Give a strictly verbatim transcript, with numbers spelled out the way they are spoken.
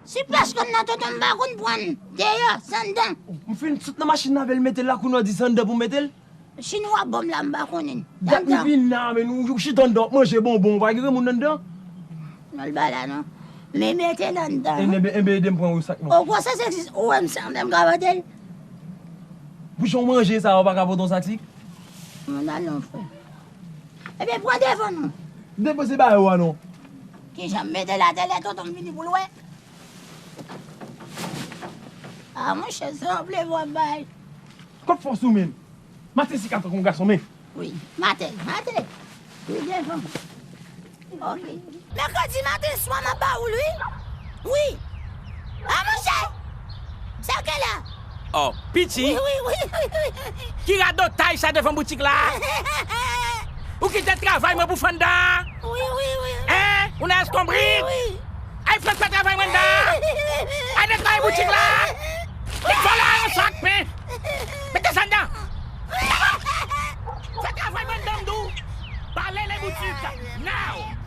Si plas konn nan tonton m pa konn pran l. Deyò, s anndan. M fin sot nan machin nan avè l mete l la, kounye a w di s anndan pou m mete l. Chinwa bòm la m pa konnen. Dat m vin la, men nou chita anndan w ap manje bonbon, ou pa gen granmoun anndan? Non, l pa la non. Men mete l anndan. Enben, enben ede m pran yon sak non. O gwosès egzis, ou wè m sanble m ka pote l. Pou jan w manje sa, ou pa ka pote yon sak sik? Mwen al non frè. Ebyen pran devan non. Devan se ba yo a non. Kijan m mete l atè lè tonton m vini pou l wè? A monchè, sa w ap leve w ap bay. Kot fòs ou menm? Maten si ka tankou yon gason men. Wi, maten, maten. Wi, devan. Ok. Mèkredi maten swa m ap ba ou l wi. Wi. A monchè! Sa ke la? Oh, piti. Wi, wi, wi, wi. Ki radotay sa devan boutik la? Ou kite travay mwen pou fè anndan an? Wi, wi, wi. Hein? Ou nan eskonbrit? Wi, wi. Ay, fè fè travay mwen anndan an. Ay, netwaye boutik la. Li vòlè a yon sak pen. Mete sa anndan. Fè travay mwen anndan m di w. Bale le boutik. Now.